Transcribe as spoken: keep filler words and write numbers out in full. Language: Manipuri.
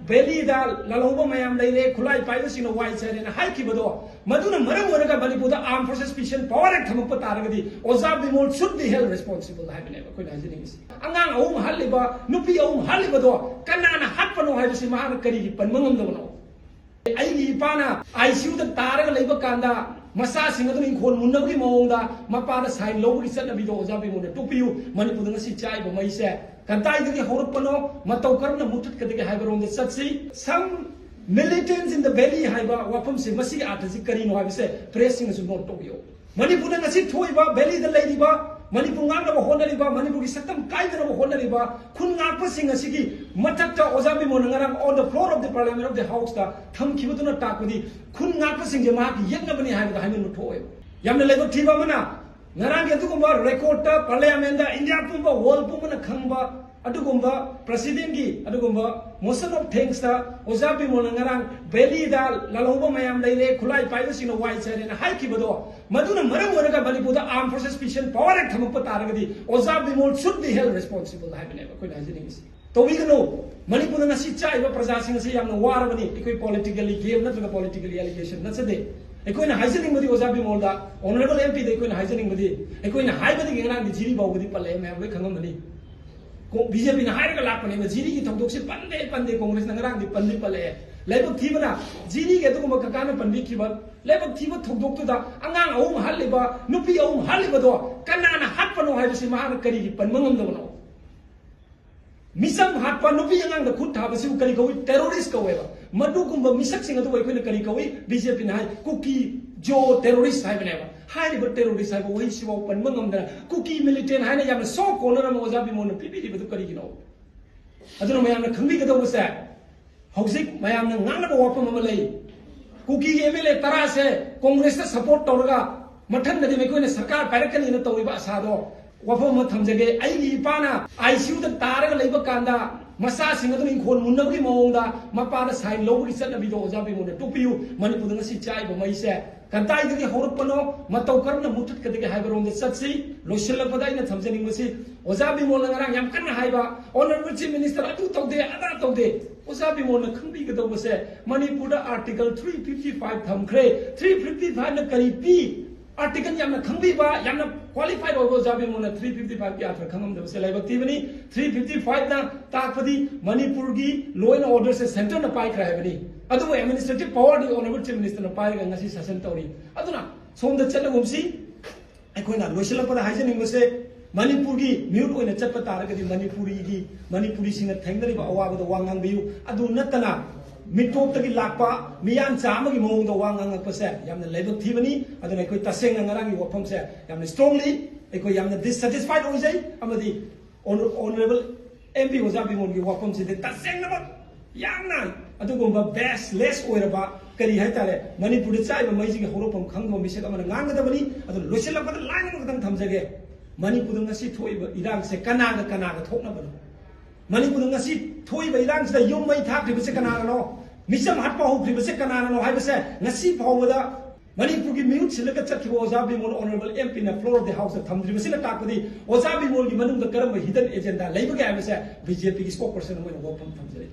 ꯚꯦꯂꯤꯗ ꯂꯥꯜꯍꯧꯕ ꯃꯌꯥꯝ ꯂꯩꯔꯦ, ꯈꯨꯠꯂꯥꯏ ꯄꯥꯏꯕꯁꯤꯡꯅ ꯋꯥꯏ ꯆꯥꯏꯔꯦꯅ ꯍꯥꯏꯈꯤꯕꯗꯣ, ꯃꯗꯨꯅ ꯃꯔꯝ ꯑꯣꯏꯔꯒ ꯃꯅꯤꯄꯨꯔꯗ Armed Forces Special Power Act ꯊꯝꯃꯛꯄ ꯇꯥꯔꯒꯗꯤ ꯑꯣꯖꯥ Bimol should be held responsible ꯍꯥꯏꯕꯅꯦꯕ ꯑꯩꯈꯣꯏꯅ ꯍꯥꯏꯖꯅꯤꯡꯉꯤꯁꯤ꯫ ꯑꯉꯥꯡ ꯑꯍꯨꯝ ꯍꯥꯠꯂꯤꯕ, ꯅꯨꯄꯤ ꯑꯍꯨꯝ ꯍꯥꯠꯂꯤꯕꯗꯣ ꯀꯅꯥꯅ ꯍꯥꯠꯄꯅꯣ ꯍꯥꯏꯕꯁꯤ ꯃꯍꯥꯛꯅ ꯀꯔꯤꯒꯤ ꯄꯟꯕ ꯉꯝꯗꯕꯅꯣ? ꯑꯩꯒꯤ ꯏꯄꯥꯅ ICUꯗ ꯇꯥꯔꯒ ꯂꯩꯕ ꯀꯥꯟꯗ ꯃꯆꯥꯁꯤꯡ ꯑꯗꯨꯅ ꯏꯪꯈꯣꯜ ꯃꯨꯟꯅꯕꯒꯤ ꯃꯑꯣꯡꯗ ꯃꯄꯥꯗ ꯁꯥꯏꯟ ꯂꯧꯕꯒꯤ ꯆꯠꯅꯕꯤꯗꯣ ꯑꯣꯖꯥ ꯕꯤꯃꯣꯜꯅ ꯇꯣꯛꯄꯤꯌꯨ꯫ ꯃꯅꯤꯄꯨꯔꯗ ꯉꯁꯤ ꯆꯥꯛꯏꯕ ꯃꯩꯁꯦ ꯀꯗꯥꯏꯗꯒꯤ ꯍꯧꯔꯛꯄꯅꯣ, ꯃꯇꯧ ꯀꯔꯝꯅ ꯃꯨꯊꯠꯀꯗꯒꯦ ꯍꯥꯏꯕꯔꯣꯝꯗ ꯆꯠꯁꯤ꯫ Some militants in the valley ꯍꯥꯏꯕ ꯋꯥꯐꯝꯁꯦ, ꯃꯁꯤꯒꯤ ꯑꯥꯔꯊꯁꯤ ꯀꯔꯤꯅꯣ ꯍꯥꯏꯕꯁꯦ ꯄ꯭ꯔꯦꯁꯁꯤꯡꯅꯁꯨ ꯅꯣꯠ ꯇꯧꯕꯤꯌꯨ꯫ ꯃꯅꯤꯄꯨꯔꯗ ꯉꯁꯤ ꯊꯣꯛꯏꯕ, ꯚꯦꯂꯤꯗ ꯂꯩꯔꯤꯕ, ꯃꯅꯤꯄꯨꯔ ꯉꯥꯛꯅꯕ ꯍꯣꯠꯅꯔꯤꯕ, ꯃꯅꯤꯄꯨꯔꯒꯤ ꯁꯛꯇꯝ ꯀꯥꯏꯗꯅꯕ ꯍꯣꯠꯅꯔꯤꯕ ꯈꯨꯟ ꯉꯥꯛꯄꯁꯤꯡ ꯑꯁꯤꯒꯤ ꯃꯊꯛꯇ ꯑꯣꯖꯥ ꯕꯤꯃꯣꯜꯅ ꯉꯔꯥꯡ on the floor of the Parliament of the Houseꯇ ꯊꯝꯈꯤꯕꯗꯨꯅ ꯇꯥꯛꯄꯗꯤ ꯈꯨꯟ ꯉꯥꯛꯄꯁꯤꯡꯁꯦ ꯃꯍꯥꯛꯀꯤ ꯌꯦꯛꯅꯕꯅꯤ ꯍꯥꯏꯕꯗ ꯍꯥꯏꯃꯟꯕ ꯊꯣꯛꯑꯦꯕ꯫ ꯌꯥꯝꯅ ꯂꯥꯏꯕꯛ ꯊꯤꯕ ꯑꯃꯅ, ꯉꯔꯥꯡꯒꯤ ꯑꯗꯨꯒꯨꯝꯕ ꯔꯦꯀꯣꯔꯗꯇ ꯄꯥꯔꯂꯤꯌꯥꯃꯦꯟꯗ ꯏꯟꯗꯤꯌꯥ ꯄꯨꯝꯕ, ꯋꯥꯔꯜ ꯄꯨꯝꯕꯅ ꯈꯪꯕ ꯑꯗꯨꯒꯨꯝꯕ ꯄ꯭ꯔꯁꯤꯗꯦꯟꯒꯤ ꯑꯗꯨꯒꯨꯝꯕ motion of thanksꯇ ꯑꯣꯖꯥ ꯕꯤꯃꯣꯜꯅ ꯉꯔꯥꯡ ꯚꯦꯂꯤꯗ ꯂꯥꯜꯍꯧꯕ ꯃꯌꯥꯝ ꯂꯩꯔꯦ, ꯈꯨꯠꯂꯥꯏ ꯄꯥꯏꯕꯁꯤꯡꯅ ꯋꯥꯏ ꯆꯥꯏꯔꯦꯅ ꯍꯥꯏꯈꯤꯕꯗꯣ, ꯃꯗꯨꯅ ꯃꯔꯝ ꯑꯣꯏꯔꯒ ꯃꯅꯤꯄꯨꯔꯗ Armed Forces Special Power Act ꯊꯝꯃꯛꯄ ꯇꯥꯔꯒꯗꯤ ꯑꯣꯖꯥ Bimol should be held responsible ꯍꯥꯏꯕꯅꯦꯕ ꯑꯩꯈꯣꯏꯅ ꯍꯥꯏꯖꯅꯤꯡꯉꯤꯁꯤ꯫ ꯇꯧꯕꯤꯒꯅꯨ꯫ ꯃꯅꯤꯄꯨꯔꯗ ꯉꯁꯤ ꯆꯥꯛꯏꯕ ꯄ꯭ꯔꯖꯥꯁꯤꯡ ꯑꯁꯤ ꯌꯥꯝꯅ ꯋꯥꯔꯕꯅꯤ꯫ ꯑꯩꯈꯣꯏ politically game ꯅꯠꯇ꯭ꯔꯒ politically allegation ꯅꯠꯆꯗꯦ꯫ ꯑꯩꯈꯣꯏꯅ ꯍꯥꯏꯖꯅꯤꯡꯕꯗꯤ ꯑꯣꯖꯥ ꯕꯤꯃꯣꯜꯗ, Honourable MPꯗ ꯑꯩꯈꯣꯏꯅ ꯍꯥꯏꯖꯅꯤꯡꯕꯗꯤ, ꯑꯩꯈꯣꯏꯅ ꯍꯥꯏꯕꯗꯒꯤ ꯉꯔꯥꯡꯗꯤ ꯖꯤꯔꯤ ꯐꯥꯎꯕꯗꯤ ꯄꯜꯂꯛꯑꯦ, ꯃꯌꯥꯝ ꯂꯣꯏ ꯈꯪꯉꯝꯃꯅꯤ꯫ ꯀꯣ-, BJPꯅ ꯍꯥꯏꯔꯒ ꯂꯥꯛꯄꯅꯦꯕ, ꯖꯤꯔꯤꯒꯤ ꯊꯧꯗꯣꯛꯁꯤ ꯄꯟꯗꯦ, ꯄꯟꯗꯦ, ꯀꯣꯡꯒ꯭ꯔꯦꯁꯅ ꯉꯔꯥꯡꯗꯤ ꯄꯟꯗꯤ ꯄꯜꯂꯛꯑꯦ꯫ ꯂꯥꯏꯕꯛ ꯊꯤꯕꯅ ꯖꯤꯔꯤꯒꯤ ꯑꯗꯨꯒꯨꯝꯕ ꯀꯀꯥꯅ ꯄꯟꯕꯤꯈꯤꯕ ꯂꯥꯏꯕꯛ ꯊꯤꯕ ꯊꯧꯗꯣꯛꯇꯨꯗ ꯑꯉꯥꯡ ꯑꯍꯨꯝ ꯍꯥꯠꯂꯤꯕ, ꯅꯨꯄꯤ ꯑꯍꯨꯝ ꯍꯥꯠꯂꯤꯕꯗꯣ ꯀꯅꯥꯅ ꯍꯥꯠꯄꯅꯣ ꯍꯥꯏꯕꯁꯤ ꯃꯍꯥꯛꯅ ꯀꯔꯤꯒꯤ ꯄꯟꯕ ꯉꯝꯗꯕꯅꯣ? ꯃꯤꯆꯝ ꯍꯥꯠꯄ, ꯅꯨꯄꯤ ꯑꯉꯥꯡꯗ ꯈꯨꯠ ꯊꯥꯕꯁꯤꯕꯨ ꯀꯔꯤ ꯀꯧꯏ? Terrorist ꯀꯧꯋꯦꯕ꯫ ꯃꯗꯨꯒꯨꯝꯕ ꯃꯤꯁꯛꯁꯤꯡ ꯑꯗꯨꯕꯨ ꯑꯩꯈꯣꯏꯅ ꯀꯔꯤ ꯀꯧꯏ? BJPꯅ ꯍꯥꯏ, ꯀꯨꯀꯤ ꯖꯣ terrorist ꯍꯥꯏꯕꯅꯦꯕ꯫ ꯍꯥꯏꯔꯤꯕ terrorist ꯍꯥꯏꯕ ꯋꯥꯍꯩꯁꯤꯐꯥꯎ ꯄꯟꯕ ꯉꯝꯗꯅ ꯀꯨꯀꯤ militant ꯍꯥꯏꯅ ꯌꯥꯝꯅ soft corner ꯑꯃ ꯑꯣꯖꯥ ꯕꯤꯃꯣꯜꯅ ꯄꯤꯕꯤꯔꯤꯕꯗꯨ ꯀꯔꯤꯒꯤꯅꯣ? ꯑꯗꯨꯅ ꯃꯌꯥꯝꯅ ꯈꯪꯕꯤꯒꯗꯧꯕꯁꯦ, ꯍꯧꯖꯤꯛ ꯃꯌꯥꯝꯅ ꯉꯥꯡꯅꯕ ꯋꯥꯐꯝ ꯑꯃ ꯂꯩ꯫ ꯀꯨꯀꯤꯒꯤ MLA ꯇꯔꯥꯁꯦ ꯀꯣꯡꯒ꯭ꯔꯦꯁꯇ support ꯇꯧꯔꯒ ꯃꯊꯪꯗꯗꯤ ꯑꯩꯈꯣꯏꯅ ꯁꯔꯀꯥꯔ ꯄꯥꯏꯔꯛꯀꯅꯤꯅ ꯇꯧꯔꯤꯕ ꯑꯁꯥꯗꯣ, ꯋꯥꯐꯝ ꯑꯃ ꯊꯝꯖꯒꯦ꯫ ꯑꯩꯒꯤ ꯏꯄꯥꯅ ICUꯗ ꯇꯥꯔꯒ ꯂꯩꯕ ꯀꯥꯟꯗ ꯃꯆꯥꯁꯤꯡ ꯑꯗꯨꯅ ꯏꯪꯈꯣꯜ ꯃꯨꯟꯅꯕꯒꯤ ꯃꯑꯣꯡꯗ ꯃꯄꯥꯗ ꯁꯥꯏꯟ ꯂꯧꯕꯒꯤ ꯆꯠꯅꯕꯤꯗꯣ ꯑꯣꯖꯥ ꯕꯤꯃꯣꯜꯅ ꯇꯣꯛꯄꯤꯌꯨ꯫ ꯃꯅꯤꯄꯨꯔꯗ ꯉꯁꯤ ꯆꯥꯛꯏꯕ ꯃꯩꯁꯦ ꯀꯗꯥꯏꯗꯒꯤ ꯍꯧꯔꯛꯄꯅꯣ, ꯃꯇꯧ ꯀꯔꯝꯅ ꯃꯨꯊꯠꯀꯗꯒꯦ ꯍꯥꯏꯕꯔꯣꯝꯗ ꯆꯠꯁꯤ꯫ ꯂꯣꯏꯁꯤꯜꯂꯛꯄꯗ ꯑꯩꯅ ꯊꯝꯖꯅꯤꯡꯕꯁꯤ, ꯑꯣꯖꯥ ꯕꯤꯃꯣꯜꯅ ꯉꯔꯥꯡ ꯌꯥꯝ ꯀꯟꯅ ꯍꯥꯏꯕ, Honourable Chief Minister ꯑꯗꯨ ꯇꯧꯗꯦ, ꯑꯗꯥ ꯇꯧꯗꯦ꯫ ꯑꯣꯖꯥ ꯕꯤꯃꯣꯜꯅ ꯈꯪꯕꯤꯒꯗꯧꯕꯁꯦ, ꯃꯅꯤꯄꯨꯔꯗ Article three fifty five ꯊꯝꯈ꯭ꯔꯦ꯫ Three fifty five ꯅ ꯀꯔꯤ ꯄꯤ? Article ꯌꯥꯝꯅ ꯈꯪꯕꯤꯕ, ꯌꯥꯝꯅ qualified ꯑꯣꯏꯕ ꯑꯣꯖꯥ ꯕꯤꯃꯣꯜꯅ three fifty five ꯀꯤ ꯑꯥꯔꯊ ꯈꯪꯉꯝꯗꯕꯁꯦ ꯂꯥꯏꯕꯛ ꯊꯤꯕꯅꯤ꯫ Three fifty five ꯅ ꯇꯥꯛꯄꯗꯤ ꯃꯅꯤꯄꯨꯔꯒꯤ law and order say centre ꯅ ꯄꯥꯏꯈ꯭ꯔꯦ ꯍꯥꯏꯕꯅꯤ꯫ ꯑꯗꯨꯕꯨ administrative power ꯗꯤ honourable Chief Minister ꯅ ꯄꯥꯏꯔꯒ ꯉꯁꯤ ꯁꯥꯁꯟ ꯇꯧꯔꯤ꯫ ꯑꯗꯨꯅ ꯁꯣꯝꯗ ꯆꯠꯂꯒꯨꯝꯁꯤ꯫ ꯑꯩꯈꯣꯏꯅ ꯂꯣꯏꯁꯤꯜꯂꯛꯄꯗ ꯍꯥꯏꯖꯅꯤꯡꯕꯁꯦ, ꯃꯅꯤꯄꯨꯔꯒꯤ ꯃꯤꯍꯨꯠ ꯑꯣꯏꯅ ꯆꯠꯄ ꯇꯥꯔꯒꯗꯤ ꯃꯅꯤꯄꯨꯔꯤꯒꯤ, ꯃꯅꯤꯄꯨꯔꯤꯁꯤꯡꯅ ꯊꯦꯡꯅꯔꯤꯕ ꯑꯋꯥꯕꯗ ꯋꯥ ꯉꯥꯡꯕꯤꯌꯨ꯫ ꯑꯗꯨ ꯅꯠꯇꯅ ꯃꯤꯇꯣꯞꯇꯒꯤ ꯂꯥꯛꯄ ꯃꯤꯌꯥꯟꯆꯥ ꯑꯃꯒꯤ ꯃꯑꯣꯡꯗ ꯋꯥ ꯉꯥꯡꯉꯛꯄꯁꯦ ꯌꯥꯝꯅ ꯂꯥꯏꯕꯛ ꯊꯤꯕꯅꯤ꯫ ꯑꯗꯨꯅ ꯑꯩꯈꯣꯏ ꯇꯁꯦꯡꯅ ꯉꯔꯥꯡꯒꯤ ꯋꯥꯐꯝꯁꯦ ꯌꯥꯝꯅ strongly ꯑꯩꯈꯣꯏ ꯌꯥꯝꯅ dissatisfied ꯑꯣꯏꯖꯩ꯫ ꯑꯃꯗꯤ Honor-, Honourable M P ꯑꯣꯖꯥ ꯕꯤꯃꯣꯜꯒꯤ ꯋꯥꯐꯝꯁꯤꯗꯤ ꯇꯁꯦꯡꯅꯃꯛ ꯌꯥꯝꯅ ꯑꯗꯨꯒꯨꯝꯕ baseless ꯑꯣꯏꯔꯕ, ꯀꯔꯤ ꯍꯥꯏꯇꯥꯔꯦ, ꯃꯅꯤꯄꯨꯔꯗ ꯆꯥꯛꯏꯕ ꯃꯩꯁꯤꯒꯤ ꯍꯧꯔꯛꯐꯝ ꯈꯪꯗꯕ ꯃꯤꯁꯛ ꯑꯃꯅ ꯉꯥꯡꯒꯗꯕꯅꯤ꯫ ꯑꯗꯨ ꯂꯣꯏꯁꯤꯜꯂꯛꯄꯗ line ꯑꯃꯈꯛꯇꯪ ꯊꯝꯖꯒꯦ꯫ ꯃꯅꯤꯄꯨꯔꯗ ꯉꯁꯤ ꯊꯣꯛꯏꯕ ꯏꯔꯥꯡꯁꯦ ꯀꯅꯥꯒ ꯀꯅꯥꯒ ꯊꯣꯛꯅꯕꯅꯣ? ꯃꯅꯤꯄꯨꯔꯗ ꯉꯁꯤ ꯊꯣꯛꯏꯕ ꯏꯔꯥꯡꯁꯤꯗ ꯌꯨꯝ ꯃꯩ ꯊꯥꯈ꯭ꯔꯤꯕꯁꯦ ꯀꯅꯥꯅꯅꯣ? ꯃꯤꯆꯝ ꯍꯥꯠꯄ ꯍꯧꯈ꯭ꯔꯤꯕꯁꯦ ꯀꯅꯥꯅꯅꯣ ꯍꯥꯏꯕꯁꯦ ꯉꯁꯤ ꯐꯥꯎꯕꯗ ꯃꯅꯤꯄꯨꯔꯒꯤ ꯃꯤꯍꯨꯠ ꯁꯤꯜꯂꯒ ꯆꯠꯈꯤꯕ ꯑꯣꯖꯥ ꯕꯤꯃꯣꯜ Honourable M P ꯅ floor of the house ꯇ ꯊꯝꯗ꯭ꯔꯤꯕꯁꯤꯅ ꯇꯥꯛꯄꯗꯤ ꯑꯣꯖꯥ ꯕꯤꯃꯣꯜꯒꯤ ꯃꯅꯨꯡꯗ ꯀꯔꯝꯕ hidden agenda ꯂꯩꯕꯒꯦ ꯍꯥꯏꯕꯁꯦ B J P ꯒꯤ spokesperson ꯑꯃ ꯑꯣꯏꯅ ꯋꯥꯐꯝ ꯊꯝꯖꯔꯤ꯫